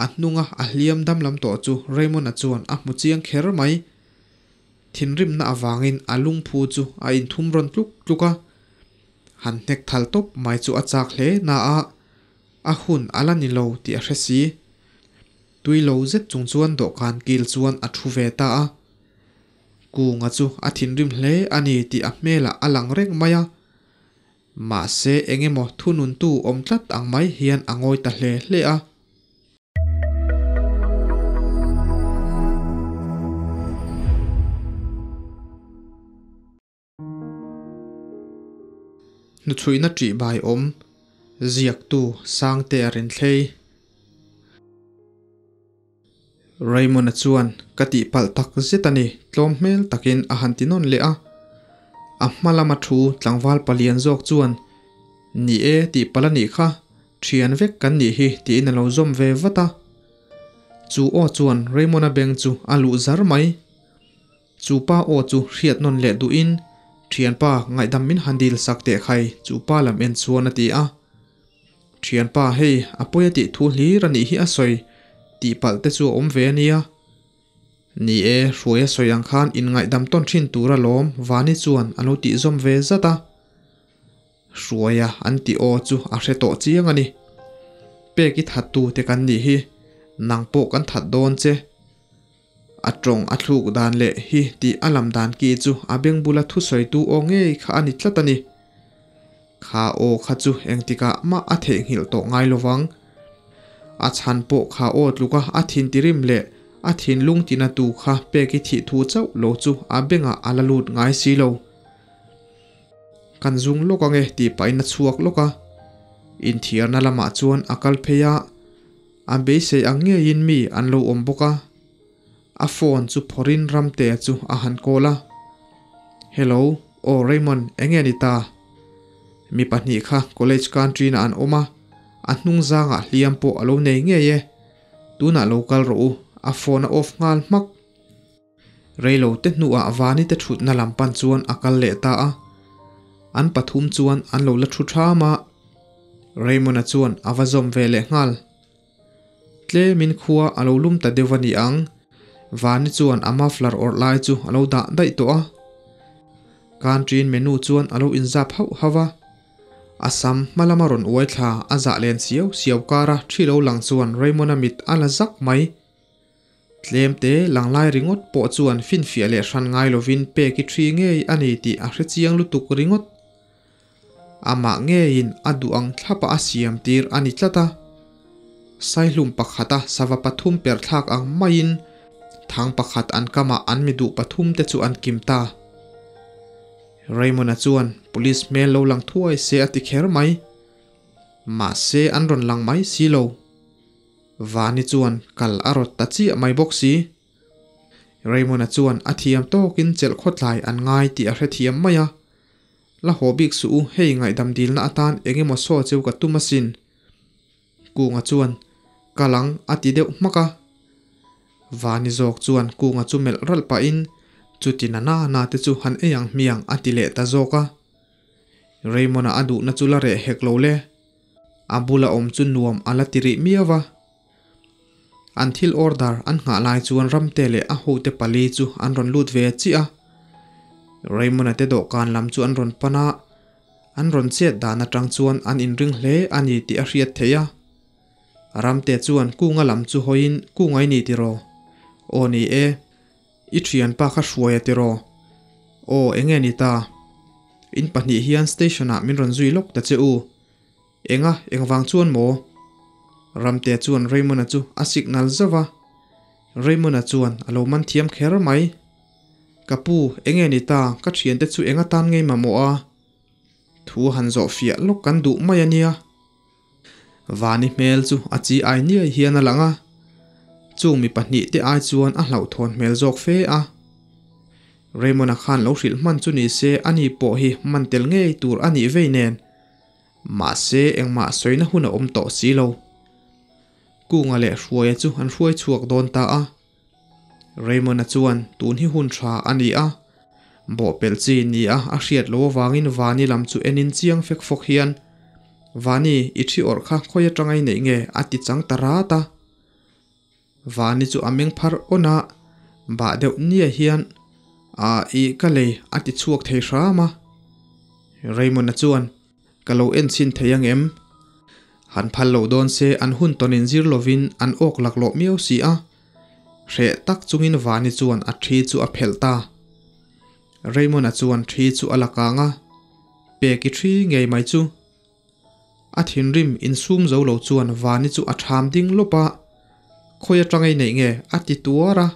A hnunga a hliam damlam tawh chu Raymond-a chuan a hmu chiang kher mai. Thinrimna avangin a lungphu chu a inthum rawn tluk tluk a. Han hnek thal tawp mai chu a chak hle na a, a hun a la ni lo tih a hre si. Tui lo zet chung chuan dawhkan kil chuan a thu ve ta a. Kunga chu a thinrim hle a ni tih a hmelah a lang reng mai a. Mahse eng emaw thununtu awm tlat ang mai hian a ngawi ta hle hle a. Hnuchhuihna ṭih bai awm, ziaktu Sangtea Renthlei. Raymond-a chuan ka tihpalh tak zet a ni, tlawm hmel takin a han ti nawn leh a. A hma lama thu tlangval palian zawk chuan, Ni e, tihpalh a nih kha, ṭhian vek kan nih hi tiin a lo zawm ve vat a. Chu aw chuan Raymond-a beng chu a luh zar mai. Chu pa aw chu hriat nawn leh duhin, Ṭhianpa, ngaihdam min han dil sak teh khai, chu pa lam en chuan a ti a. Ṭhianpa, hei, a pawi a tih thu hlir a nih hi a sawi, tih palh te chu a awm ve a nia. Ni e, hruai a sawi ang khan inngaihdam tawn ṭhin tur alawm, Vani chuan a lo tih zawm ve zat a. Hruaia an tih aw chu a hre tawh chiang a ni. Pek i thattu te kan nih hi, nang pawh kan that dawn che. A tawng a thluk dan leh hi tih a lam dan ki chu a beng bula thusawitu aw ngei kha a ni tlat a ni. Kha aw kha chu engtikah mah a theihnghilh tawh ngai lovang. A chhan pawh kha aw tluka a thintirim leh a thinlung tinatu kha pek i thih thu chauh lo chu a bengah a la lut ngai si lo. Kan zung lawk ange tih pahin a chhuak lawk a. Inthiarna lamah chuan a kal phei a. A beisei ang ngeiin mi an lo awm bawk a. A phone chu phawrhin Ramtea chu a han call a. Hello, aw Raymond, enge ni ta? Mi pahnih kha college canteen-ah an awm a, a hnung zangah hliam pawh a lo nei ngei e. Tunah lo kal rawh u, a phone a off nghal hmak. Reilo te hnuah Vani te thutna lam pan chuan a kal leh ta a. An pathum chuan an lo la thu tham a. Raymond-a chuan a va zawm ve leh nghal. Tlemin khua a lo lum ta deuh a ni ang. Vani chuan a muffler awrh lai chu a lo dah daih tawh a. Canteen menu chuan a lo inzap hauh hauh a. A sam hma lama rawn uai thla a zah len siau siau kara thi lo lang chuan Raymond-a mit a la zak mai. Tlemte langlai ringawt pawh chuan finfiah leh hran ngai lovin pek i thi ngei a ni tih a hre chiang lutuk ringawt. Amah ngeiin a duh ang thlapa a siam tir a ni tlat a. Saihlum pakhata sava pathum per thlak ang maiin thang pakhat an kamah an mi duh pathum te chu an kim ta. Raymond-a chuan police hmel lo lang thuai se a ti kher mai. Mahse an rawn lang mai si lo. Vani chuan kal a rawt ta chiah mai bawk si. Raymond-a chuan a thiam tawkin chelh khawtlai an ngai tih a hrethiam mai a. La haw bik suh u, hei ngaihdam dilna atan eng emaw saw cheu ka tum asin. Kunga chuan, Kal ang a ti deuh hmak a. Vani zawk chuan Kunga chu melh ralh pahin, Chuti na na na te chu han ei ang hmiang a ti leh ta zawk a. Raymond-a a duhna chu la reh hek lo le. A bula awm chu nuam a la ti rih miau a. An thil order an nghah lai chuan Ramte leh a hote pali chu an rawn lut ve chiah a. Raymond-a te dawhkan lam chu an rawn pan a, an rawn chet dan atang chuan an inring hle a ni tih a hriat theih a. Ramte chuan Kunga lam chu hawiin Kunga i ni tiraw? Aw ni e. I thianpa kha hruai a tiraw? Aw enge ni ta? In pahnih hian station ah min rawn zui lawk ta che u. Enga, engvang chuan maw? Ramtea chuan Raymond-a chu a signal zauh a. Raymond-a chuan a lo man thiam kher mai. Ka pu, enge ni ta, ka thiante chu enga tan ngei mamawh a? Thu han zawh fiah lawk kan duh mai a nia. Vani hmel chu a chi ai niai hian a lang a. Chung mi pahnih te ai chuan a hlauhthawn hmel zawk fe a. Raymond-a khan lo hrilh hman chu ni se ani pawh hi man tel ngei tur a nih vei nen. Mahse engmah sawina hun a awm tawh si lo. Kunga leh Hruaia chu an hruai chhuak dawn ta a. Raymond-a chuan tun hi hun tha a ni a, bawhpelh chi ni a a hriat lo avangin Vani lam chu enin chiang fek fawk hian, Vani, i thi awrh kha khawi atanga i neih nge? a ti chang ta rat a. Vani chu a meng phar awn a, bah deuh nia hian a ih ka lei a ti chhuak thei hram a. Raymond-a chuan Ka lo en chhin thei ang em? Han phal lo dawn se an hun tawn in zir lovin an awk laklawh miau si a. Hreh tak chungin Vani chuan a thi chu a phelh ta. Raymond-a chuan thi chu a la kang a, Peki thi ngei mai chu. A thinrim insum zo lo chuan Vani chu a tham ding lawp a, Khawi atang ei neih nge? a ti tuar a.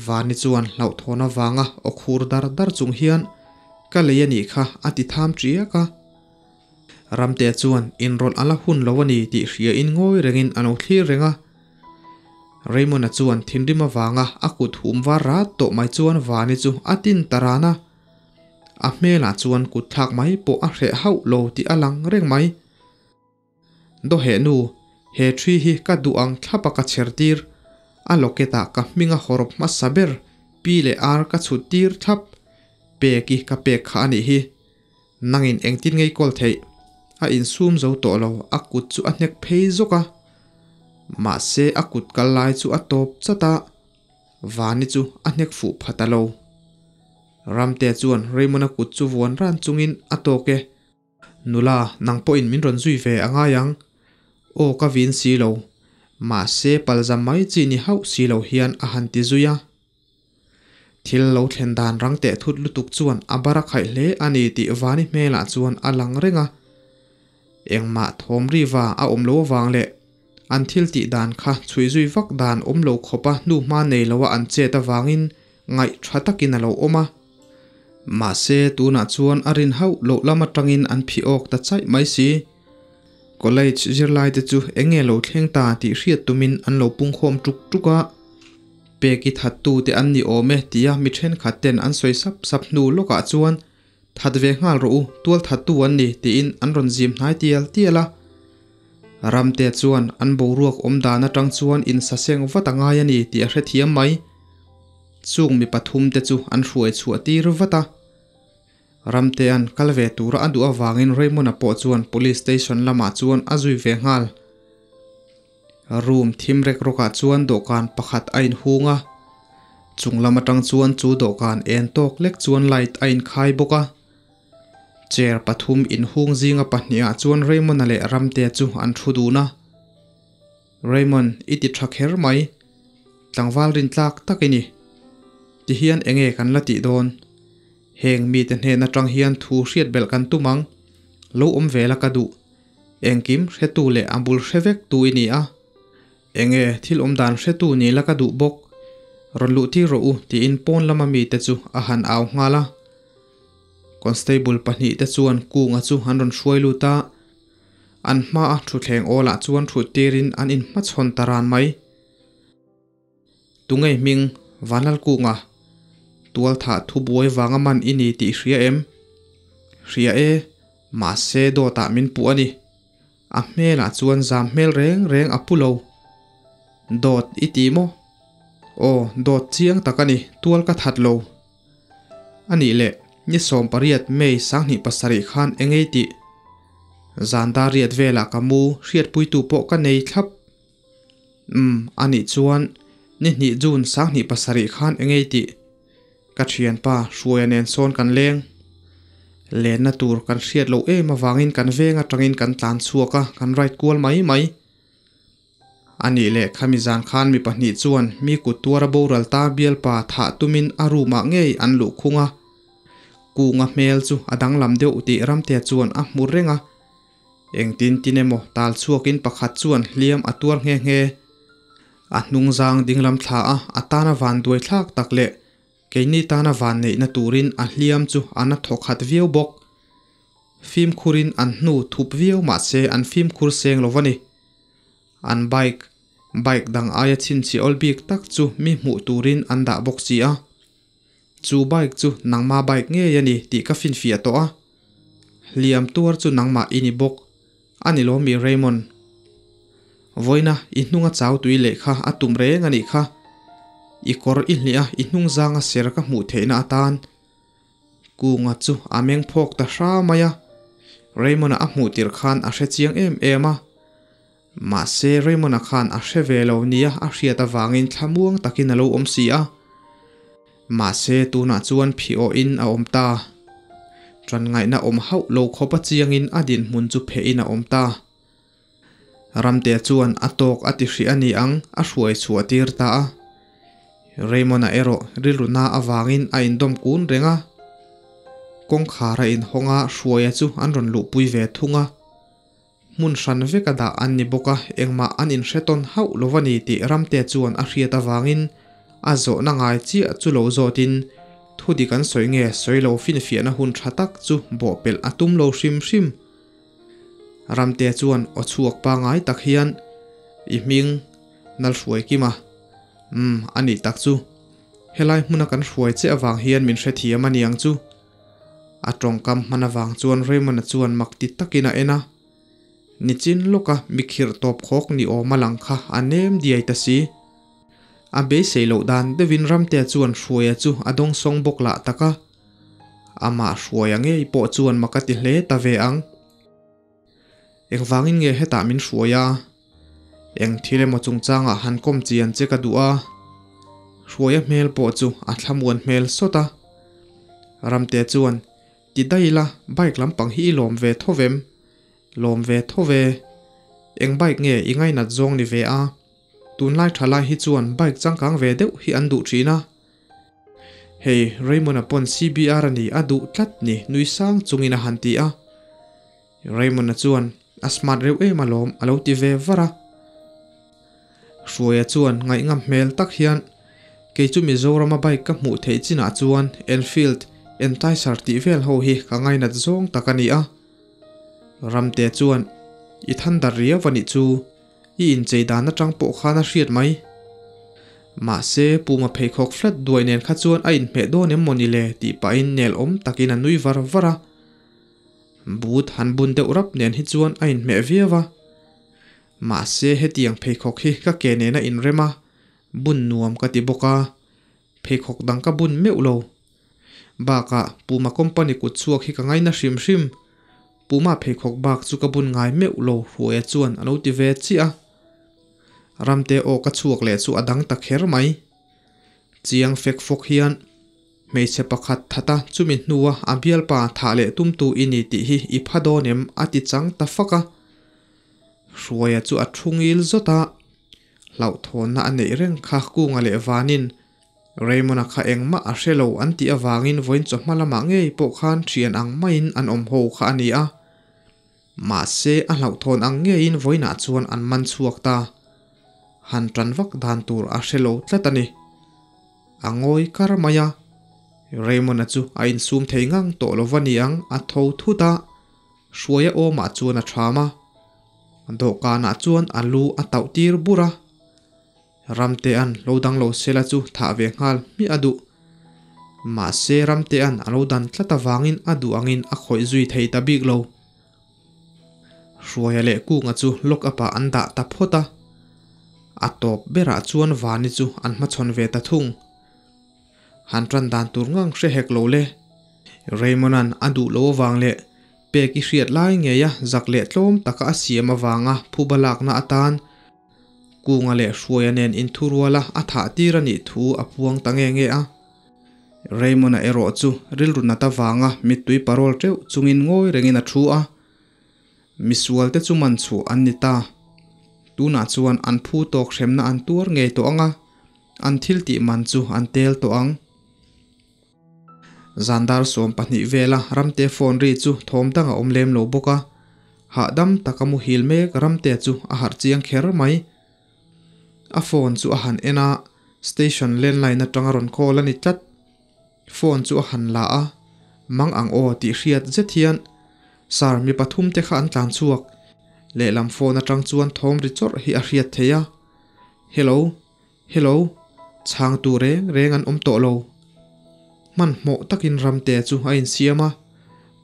Vani chuan hlauhthawn avanga aw khur dar dar chung hian, Ka lei a nih kha a ti tham tiak a. Ramte chuan inrawlh a la hun lo a ni tih hria in ngawi rengin a lo thlir reng a. Raymond-a chuan thinrim avanga a kut hum var rat tawh mai chuan Vani chu a tin ta ran a. A hmelah chuan kut thlak mai pawh a hreh hauh lo tih a lang reng mai. Dawheh nu, he thi hi ka duh ang thlap a ka chher tir. A locket ah ka hming a hawrawp hmasa ber P leh R ka chhut tir thlap. Pek i ka pek kha a nih hi. Nangin engtin ngei kawl theih? A insum zo tawh lo, a kut chu a hnek phei zawk a. Mahse a kut kal lai chu a tawp chat a, Vani chu a hnek fuh pha ta lo. Ramtea chuan Raymond-a kut chu vuan ran chungin a tawk e. Nula, nang pawhin min rawn zui ve a ngai ang. Aw ka vin si lo. Mahse palzam mai chi ni hauh si lo hian a han ti zui a. Thil lo thlen dan rang teh thut lutuk chuan a bar a khaih hle a ni tih Vani hmelah chuan a lang reng a. Engmah thawm riva a awm lo avang leh an thil tih dan kha chhui zui vak dan awm lo khawpa hnuhma nei loa an chet avangin ngaih tha takin a lo awm a. Mahse tunah chuan a rin hauh loh lam atangin an phih awk ta chaih mai si. College zirlai te chu eng nge lo thleng ta tih hriat tumin an lo pungkhawm tuk tuk a. Peki thattu te an ni awm e tia mi thenkhat ten an sawi sap sap hnu lawkah chuan That ve nghal rawh u, tual thattu an ni tiin an rawn zim hnai tial tial a. Ramte chuan an boruak awm dan atang chuan insaseng vat a ngai a ni tih a hrethiam mai. Chung mi pathum te chu an hruai chhuah tir vat a. Ramtea'n kal ve tura a duh avangin Raymond-a pawh chuan Police Station lamah chuan a zui ve nghal. Room thim rek rawkah chuan dawhkan pakhat a inhung a, chung lam atang chuan chu dawhkan en tawk lek chuan light a inkhai bawk a. Chair pathum inhung zinga pahnih ah chuan Raymond-a leh Ramtea chu an thu dun a. Raymond, i ti tha kher mai. Tlangval rintlak tak i ni. Tihian enge kan la tih dawn? Heng mite hnen atang hian thu hriat belh kan tum ang. Lo awm ve la ka duh. Engkim hretu leh a bul hre vek tu i ni a. Enge thil awm dan hretu ni la ka duh bawk. Rawn luh tir rawh u tiin pawn lama mite chu a han au nghal a. Constable pahnihte chuan Kunga chu an rawn hruai lut a. An hmaa thutthleng awlah chuan thut tirin an inhmachhawn ta ran mai. Tungei hming Vanlalkunga, tualthah thubuai vanga man i ni tih hria em? Hria e, mahse dawtah min puh a ni. A hmelah chuan zam hmel reng reng a pu lo. Dawt i ti maw? Aw, dawt chiang tak a ni, tual ka that lo. A nih leh, ni 18 May 2007 khan engei tih? Zan dar riat velah ka mu, hriatpuitu pawh ka nei thlap. Umm, a nih chuan ni hnih June 2007 khan engei tih? Ka thianpa Hruaia nen sawn kan leng. Lenna tur kan hriat loh em avangin kan veng atangin kan tlan chhuak a, kan ride kual mai mai. A nih leh khami zan khan mi pahnih chuan mi kut tuara boral ta bialpa thah tumin a room ah ngei an luh khung a. Kunga hmel chu a danglam deuh tih Ramtea chuan a hmu reng a. Engtin tin emaw tal chhuakin pakhat chuan hliam a tuar nghe nghe. A hnungzang dinglam thla a, a tana van duai thlak tak leh keini tana van neihna turin a hliam chu a na thawk khat viau bawk. Fimkhurin an hnu thup viau mahse an fimkhur seng lo va ni. An bike, bike dang aia chhinchhiah awl bik tak chu mi hmuh turin an dah bawk si a. Chu bike chu nangma bike ngei a ni tih ka finfiah tawh a. Hliam tuar chu nangmah i ni bawk a ni lawm mi Raymond. Vawiina i hnunga chau tui leh kha a tum reng a nih kha. I kawr i hliah a i hnung zanga ser ka hmuh theihna atan. Kunga chu a meng phawk ta hra mai a. Raymond-a a hmuh tirh khan a hre chiang em em a. Mahse Raymond-a khan a hre ve lo nia a hriat avangin thlamuang takin a lo awm si a. Mahse tunah chuan phih awhin a awm ta. Ṭan ngaihna awm hauh lo khawp a chiangin a dinhmun chu phehin a awm ta. Ramtea chuan a tawk a ti hrih a ni ang a hruai chhuah tir ta a. Raymond-a erawh rilru na avangin a indawm kun reng a. Kawngkhar a inhawng a hruaia chu an rawn luhpui ve thung a. Hmun hran vek a dah an ni bawk a, engmah an inhre tawn hauh lo a ni tih Ramtea chuan a hriat avangin a zawhna ngai chiah chu lo zawtin thu dik an sawi nge sawi lo finfiahna hun tha tak chu bawhpelh a tum lo hrim hrim. Ramtea chuan aw chhuak pangai tak hian, I hming, Nalhruai Kima. Umm, a nih tak chu. Helai hmuna kan hruai che avang hian min hrethiam a niang chu. A tawngkam hman avang chuan Raymond-a chuan mak ti takin a en a. Nichin lawka mi khirh tawp khawk ni awm a lang kha a nem diai ta si. A beisei loh dan deuhin Ramtea chuan Hruaia chu a dawngsawng bawk lah tak a. Amah Hruaia ngei pawh chuan mak a ti hle ta ve ang. Engvangin nge hetah min hruai a? Eng thil emaw chungchangah han kawm chian che ka duh a. Hruaia hmel pawh chu a thlamuan hmel sawt a. Ramte chuan, Ti daih ila, bike lampang hi i lawm ve tho vem? Lawm ve tho ve. Eng bike nge i ngainat zawng ni ve a? Tunlai tha lai hi chuan bike changkang ve deuh hi an duh thin a. Hei, Raymond-a pawn CBR a ni a duh tlat ni nui sang chungin a han ti a. Raymond-a chuan a smart reuh em alawm a lo ti ve var a. Hruaia chuan ngaihngam hmel tak hian, Kei chu Mizorama bike ka hmuh theih chinah chuan Enfield, Enticer tih vel ho hi ka ngainat zawng tak a ni a. Ramte chuan, I thandar riau a nih chu, i inchei dan atang pawh khan a hriat mai. Mahse, Puma pheikhawk flat duai nen kha chuan a inhmeh dawn em mawni le tih pahin nel awm takin a nui var var a. Boot han bun deuh rap nen hi chuan a inhmeh viau a. Mahse hetiang pheikhawk hi ka ke nen a inrem a, bun nuam ka ti bawk a. Pheikhawk dang ka bun meuh lo. Bakah Puma company kut chhuak hi ka ngaina hrim hrim. Puma pheikhawk bak chu ka bun ngai meuh lo Hruaia chuan a lo ti ve chiah a. Ramte aw ka chhuak leh chu a dang ta kher mai. Chiang fek fawk hian Hmeichhe pakhat that a, chumi hnua a bialpa thah leh tumtu i ni tih hi i pha dawn em? a ti chang ta fak a. Hruaia chu a thu ngil zawt a, hlauhthawnna a neih reng kha Kunga leh Vanin Raymond-a kha engmah a hre lo an tih avangin vawiin chawhma lamah ngei pawh khan thian ang maiin an awm ho kha a ni a. Mahse a hlauhthawn ang ngeiin vawiinah chuan an man chhuak ta. Han tan vak dan tur a hre lo tlat a ni. A ngawi kar mai a, Raymond-a chu a insum thei ngang tawh lo va niang a tho thut a, Hruaia awmah chuan a ṭham a, dawhkanah chuan a lu a tauh tir bur a. Ramtea'n lo dang lo sela chu thah ve nghal hmiah a duh. Mahse Ramtea'n a lo dan tlat avangin a duh angin a khawih zui thei ta bik lo. Hruaia leh Kunga chu lock up ah an dah ta phawt a, a tawp berah chuan Vani chu an hmachhawn ve ta thung. Han tan dan tur ngang hre hek lo le. Raymond-a'n a duh lo avang leh pek i hriat lai ngeia zak leh tlawm taka a siam avanga phuba lakna atan Kunga leh Hruaia nen inthuruala a thah tir a nih thu a puang ta nge nge a. Raymond-a erawh chu rilru nat avanga mittui parawl teuh chungin ngawi rengin a thu a. Misualte chu man chhuah an ni ta. Tunah chuan an phu tawk hremna an tuar ngei tawh ang a, an thil tih man chu an tel tawh ang. Zandar 12 vela Ramte phone ri chu thawm dang a awm lem lo bawk a, hahdam taka muhil mek Ramte chu a harh chiang kher mai. A phone chu a han en a, station landline atanga rawn call a ni tlat. Phone chu a han la a, Mang ang aw tih hriat zet hian Sir mi pathum te kha an tlan chhuak. Lehlam phone atang chuan thawm ri chawrh hi a hriat thei a, Hello, hello, chhang tu reng reng an awm tawh lo. Hmanhmawh takin Ramte chu a insiam a,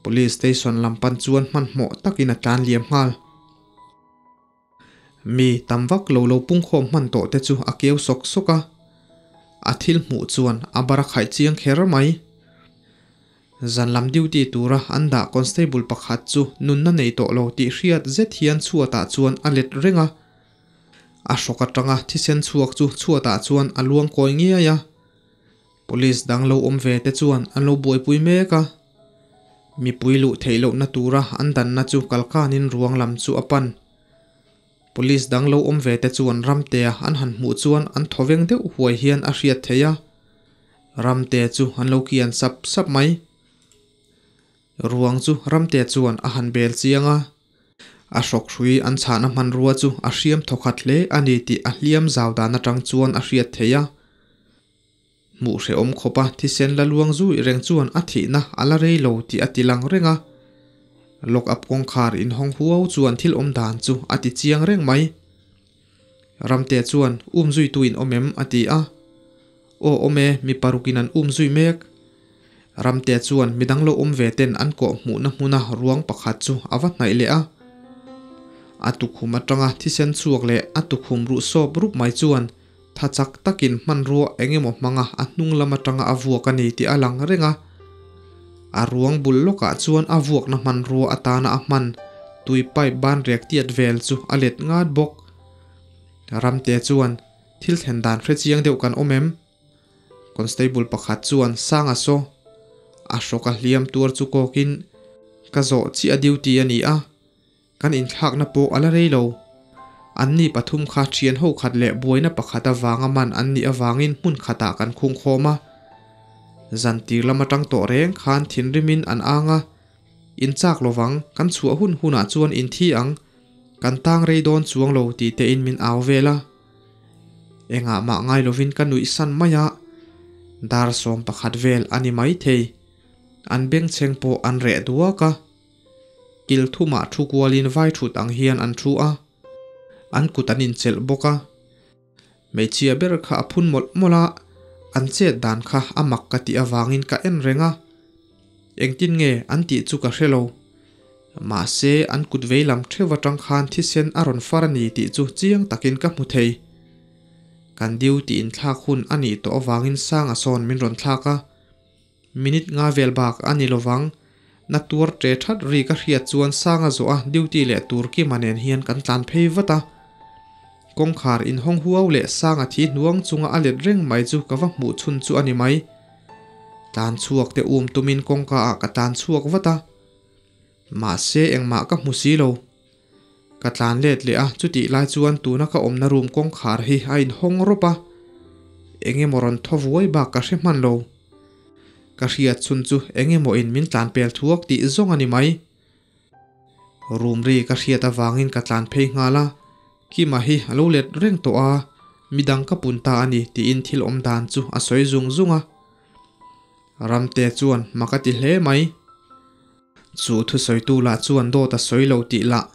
Police station lam pan chuan hmanhmawh takin a tlan liam nghal. Mi tam vak lo lo pungkhawm hman tawh te chu a keu sawk sawk a, a thil hmuh chuan a bar a khaih chiang kher mai. Zan lam duty tura an dah constable pakhat chu nunna nei tawh lo tih hriat zet hian chhuatah chuan a let reng a. A hrawk atanga thisen chhuak chu chhuatah chuan a luang kawi ngiai a. Police dang lo awm ve te chuan an lo buaipui mek a. Mipui luh theih lohna tura an danna chu kalkanin ruang lam chu a pan. Police dang lo awm ve te chuan Ramtea an han hmuh chuan an thawveng deuh huai hian a hriat theih a. Ramtea chu an lo kian sap sap mai. Ruang chu Ramtea chuan a han bel chiang a. A hrawk hrui an chhahna hmanrua chu a hriam thawkhat hle a ni tih a hliam zau dan atang chuan a hriat theih a. Hmuh hrehawm khawpa thisen la luang zui reng chuan a thihna a la rei lo tih a ti lang reng a. Lock up kawngkhar inhawng huau chuan thil awm dan chu a ti chiang reng mai. Ramtea chuan um zuitu in awm em? a ti a. Aw awm e, mi parukin an um zui mek. Ramtea chuan midang lo awm ve ten an kawh hmuhna hmuna ruang pakhat chu a va hnaih leh a. A tukhum atanga thisen chhuak leh a tukhum ruh sawp rup mai chuan Tha chak takin hmanrua eng emaw hmanga a hnung lam atanga a vuak a ni tih a lang reng a. A ruang bul lawkah chuan a vuakna hmanrua atana a hman tui pipe ban rek tiat vel chu a let ngat bawk. Ramte chuan, Thil thlen dan hre chiang deuh kan awm em? Constable pakhat chuan sang a saw. A hrawk a hliam tuar chu kawkin, Ka zawh chiah duty a ni a. Kan inthlakna pawh a la rei lo. Anni pathum kha thian ho khat leh buaina pakhat avanga man an nih avangin hmun khatah kan khung khawm a. Zan tir lam atang tawh reng khan thinrimin an ang a. In chak lovang, kan chhuah hun hunah chuan in thi ang, kan tang rei dawn chuang lo tih tein min au vel a. Engah mah ngai lovin ka nuih san mai a, dar 11 vel a ni maithei. An bengchheng pawh an reh duak a. Kil thumah thu kualin vai thut ang hian an thu a, an kut an inchelh bawk a. Hmeichhia ber kha a phun mawlh mawlh a, an chet dan kha a mak ka tih avangin ka en reng a. Engtin nge an tih chu ka hre lo. Mahse an kut vei lam theuh atang khan thisen a rawn far a ni tih chu chiang takin ka hmu thei. Kan duty inthlak hun a nih tawh avangin Sanga sawn min rawn thlak a. Minute nga vel bak a ni lovang. Na tuar ṭe ṭhat ri ka hriat chuan Sanga zawh a duty leh tur Kima nen hian kan tlan phei vat a. Kawngkhar inhawng huau leh Sanga thi hnuang chunga a let reng mai chu ka va hmuh chhun chu a ni mai. Tlan chhuak te um tumin kawngka ah ka tlan chhuak vat a. Mahse engmah ka hmu si lo. Ka tlan let leh a, chutih lai chuan tuna ka awmna room kawngkhar hi a inhawng rawp a. Eng emaw rawn thaw vuai bak ka hre hman lo. Ka hriat chhun chu eng emaw in min tlan pel thuak tih zawng a ni mai. Room ri ka hriat avangin ka tlan phei nghal a, Kima hi a lo let reng tawh a, midang ka pun ta a ni tiin thil awm dan chu a sawi zung zung a. Ramte chuan mak a ti hle mai. Chu thusawitu lah chuan dawt a sawi lo tih lah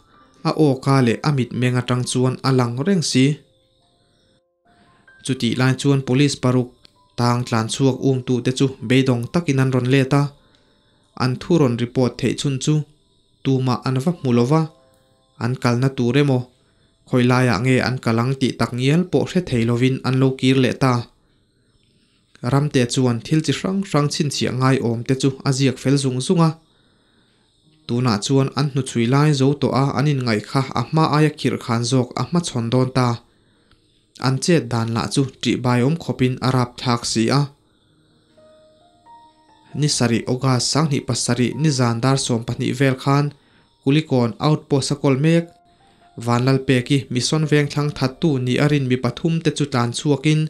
a awka leh a mitmeng atang chuan a lang reng si. Chutih lai chuan police paruk tang tlan chhuak umtute chu beidawng takin an rawn let a, an thu rawn report theih chhun chu tumah an va hmu lova, an kalna tur emaw khawi laiah nge an kal ang tih tak ngial pawh hre thei lovin an lo kir leh ta. Ramte chuan thil chi hrang hrang chhinchhiah ngaiawm te chu a ziak fel zung zung a. Tunah chuan an hnuchhui lai zo tawh a an inngaih kha a hma aia khirh khan zawk a hmachhawn dawn ta. An chet dan lah chu ṭihbaiawm khawpin a rapthlak si a. Ni sarih August 27 nizan dar 12 vel khan Kulikawn outpost a kawl mek. Vanlalpeki Mission Vengthlang thattu ni a rin mi pathum te chu tlan chhuakin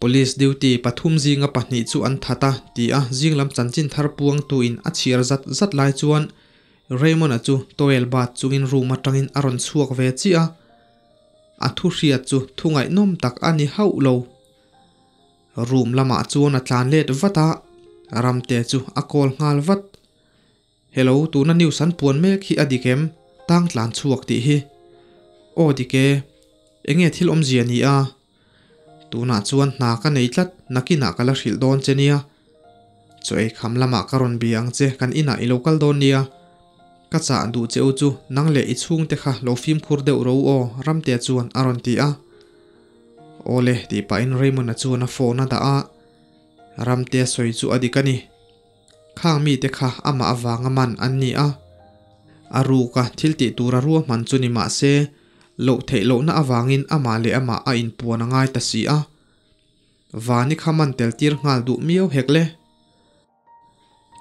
Police duty pathum zinga pahnih chu an that a ti a zinglam chanchin thar puangtu in a chhiar zat zat lai chuan Raymond-a chu towel bat chungin room atangin a rawn chhuak ve chiah a. A thu hriat chu thu ngaihnawm tak a ni hauh lo. Room lamah chuan a tlan let vat a, Ramte chu a call nghal vat. Hello, tuna news an puan mek hi a dik em? Tang tlan chhuak tih hi. Aw dik e. Enge thil awmzia ni a? Tunah chuan hna ka nei tlat, nakinah ka la hrilh dawn che nia. Chaw ei kham lamah ka rawn bia ang che, kan inah i lo kal dawn nia. Ka chah duh che u chu nang leh i chhungte kha lo fimkhur deuh ro aw, Ramtea chuan a rawn ti a. Awle, tih pahin Raymond-a chuan a phone a dah a. Ramtea sawi chu a dik a ni. Khang mite kha amah avanga man an ni a, a ruka thil tih tura ruahman chu ni mah se, Loh theih lohna avangin amah leh amah a inpuan a ngai ta si a. Vani kha man tel tir nghal duh miau hek le.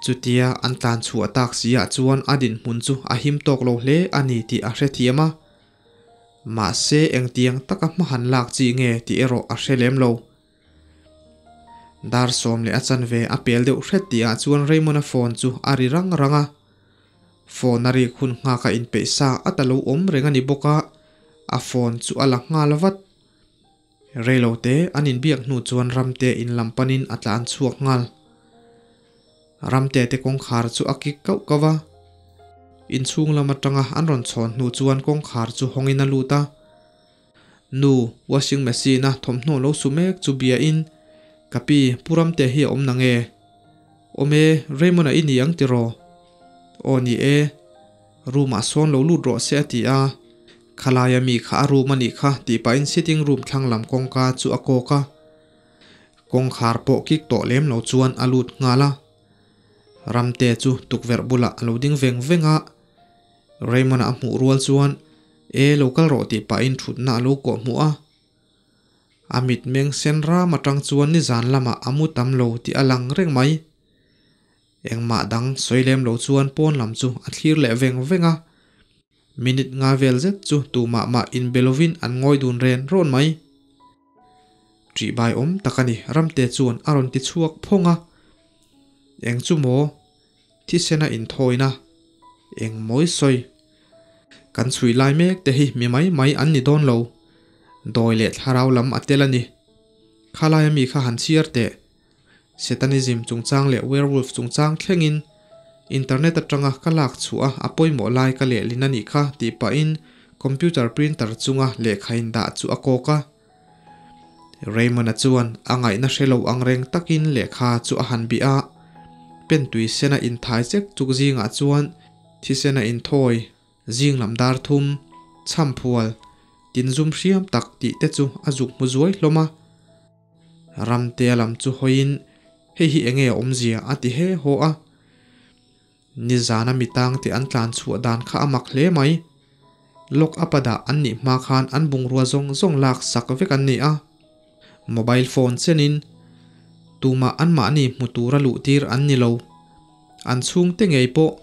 Chutia an tlan chhuah tak si ah chuan a dinhmun chu a him tawk lo hle a ni tih a hrethiam a. Mahse engtiang taka hma han lak chi nge tih erawh a hre lem lo. Dar sawm leh a chanve a pel deuh hret tih ah chuan Raymond-a phone chu a ri rang rang a. Phone a rik hun nghak a inpeih sa a ta lo awm reng a ni bawk a, a phone chu a la nghal vat. Reilo te an inbiak hnu chuan Ramte in lam panin a tlan chhuak nghal. Ramte te kawngkhar chu a kik kauh kauh a. Inchhung lam atanga an rawn chhawn hnu chuan kawngkhar chu hawngin a lut a. Nu, washing machine a thawmhnaw lo su mek chu bia in, Ka pi, Pu Ramte hi a awm na nge? Awm e, Raymond-a i ni ang tiraw? Aw ni e, room ah sawn lo lut rawh se a ti a. Khalaia mi kha a room a nih kha tih pahin sitting room thlang lam kawngka chu a kawk a. Kawngkhar pawh kik tawh lem lo chuan a lut nghal a. Ramte chu tukverh bulah a lo ding veng veng a. Raymond-a a hmuh rual chuan, E, lo kal rawh tih pahin thutna a lo kawh hmuh a. A mitmeng sen ram atang chuan nizan lamah a mu tam lo tih a lang reng mai. Engmah dang sawi lem lo chuan pawn lam chu a thlir leh veng veng a. Minute nga vel zet chu tumah mah inbe lovin an ngawi dun ren rawn mai. Ṭihbai awm tak a ni, Ramte chuan a rawn ti chhuak phawng a. Eng chu maw? Thisena inthawina eng mawi sawi. Kan chhui lai mek te hi mi mai mai an ni dawn lo. Dawi leh thlarau lam a tel a ni. Khalaia mi kha han chhiar teh. Satanism chungchang leh werewolf chungchang thlengin internet atanga ka lak chhuah a a pawimawh lai ka lehlin a nih kha tih pahin computer printer chunga lehkha in dah chu a kawk a. Raymond-a chuan a ngaihna hre lo ang reng takin lehkha chu a han bih a. Pen tui sena inthai chek chuk zingah chuan thisena inthawi, zing lam dar thum, chhamphual, tinzum hriam tak tih te chu a zuk hmu zuai hlawm a. Ramtea lam chu hawiin, Hei hi enge a awmzia? a ti he haw a. Nizana mi tangte an tlan chhuah dan kha a mak hle mai. Lock up-a dah an nih hma khan an bungrua zawng zawng lak sak vek an ni a. Mobile phone chenin tumah anmahni hmu tura luh tir an ni lo. An chhungte ngei pawh.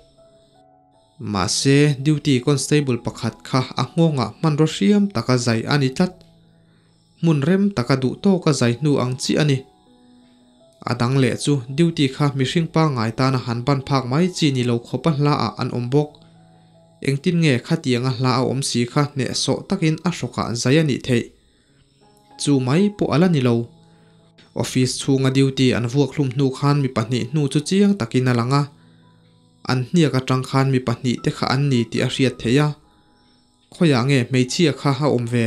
Mahse, duty constable pakhat kha a nghawngah hmanraw hriam taka zai a ni tlat. Hmun rem taka duh tawka zai hnu ang chiah a ni. A dang leh chu duty kha mihring pangngai tana han ban phak mai chi ni lo khawpa hla ah an awm bawk. Engtin nge khatianga hla a awm si kha hnehsawh takin a hrawkah zai a nih theih? Chu mai pawh a la ni lo. Office chhunga duty an vuak hlum hnu khan mi pahnih hnu chu chiang takin a lang a. An hniak atang khan mi pahnih te kha an ni tih a hriat theih a. Khawiah nge hmeichhia kha a awm ve?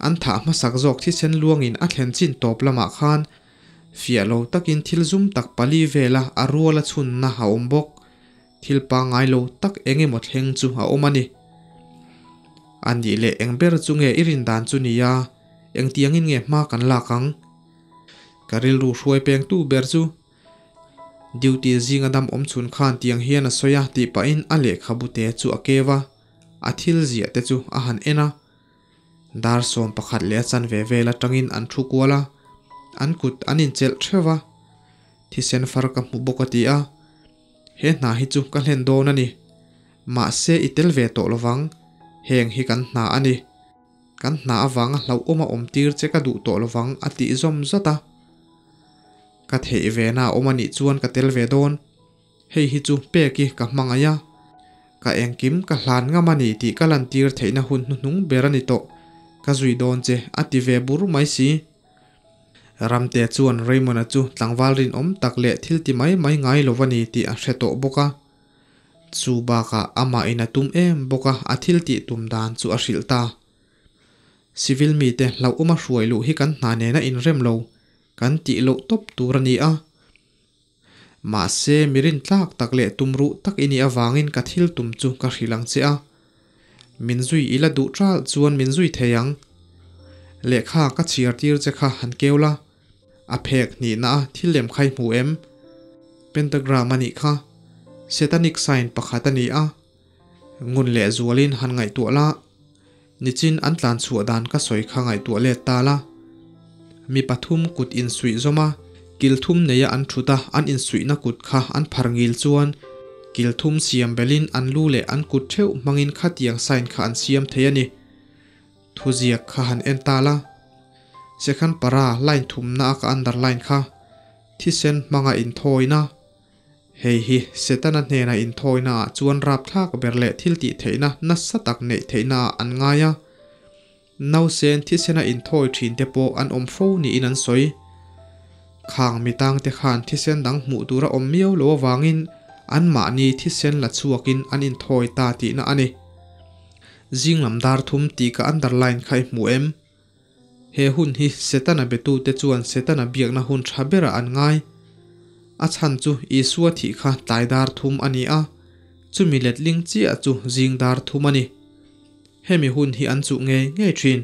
An thah hmasak zawk thisen luangin a thlen chin tawp lamah khan fiah lo takin thil zum tak pali vela a ruala chhunna a awm bawk. Thil pangngai lo tak eng emaw thleng chu a awm a ni. A nih leh eng ber chu nge i rin dan chu nia, engtiangin nge hma kan lak ang? Ka rilru hruai pengtu ber chu Duty zinga dam awm chhun khan tiang hian a sawi a tih pahin a lehkhabu te chu a keu a, a thil ziah te chu a han en a. Dar 11 leh a chanve vel atangin an thu kual a, an kut an inchelh theuh a. Thisen far ka hmu bawk a ti a, He hna hi chu ka hlen dawn a ni. Mahse i tel ve tawh lovang, heng hi kan hna a ni. Kan hna avanga hlauhawm a awm tir che ka duh tawh lovang a tih zawm zat a. Ka theih ve na awm a nih chuan ka tel ve dawn. Hei hi chu pek i ka hmangaih a. Ka engkim ka hlan ngam a ni tih ka lantir theihna hun hnuhnung ber a ni tawh. Ka zui dawn che a ti ve bur mai si. Ramte chuan Raymond-a chu tlangval rinawm tak leh thil ti mai mai ngai lo a ni tih a hre tawh bawk a. Chu bakah amah in a tum em bawk a, a thil tih tum dan chu a hrilh ta. Civil mite hlauhawma hruai luh hi kan hna nena inrem lo, kan tih loh tawp tur a ni a. Mahse, mi rintlak tak leh tumruh tak i nih avangin ka thil tum chu ka hrilh ang che a. Min zui i la duh ṭalh chuan min zui thei ang. Lehkha ka chhiar tir che kha han keu la. A phek hnihna a thil lem kha i hmu em? Pentagram a nih kha. Satanic sign pakhat a ni a. Ngun leh zualin han ngaihtuah la. Nichin an tlan chhuah dan ka sawi kha ngaihtuah let ta la. Mi pathum kut insuih zawm a, kil thum neia an thut a, an insuihna kut kha an phar ngil chuan kil thum siam belin an lu leh an kut theuh hmangin khatiang sign kha an siam thei a ni. Thuziak kha han en ta la. Second para line thumna a ka underline kha thisen hmanga inthawina. Hei hi Setana hnena inthawina ah chuan rapthlak ber leh thil tih theihna nasa tak neih theihna ah an ngai a. Nausen thisena inthawi thin te pawh an awm fo niin an sawi. Khang mitang te khan thisen dang hmuh tur a awm miau lo avangin anmahni thisen la chhuakin an inthawi ta tihna a ni. Zing lam dar thum tih ka underline kha i hmu em? He hun hi Setana betute chuan Setana biakna hun tha berah an ngai. A chhan chu Isua thih kha tlai dar thum a ni a, chumi letling chiah chu zing dar thum a ni. Hemi hun hi an chuh ngei ngei thin.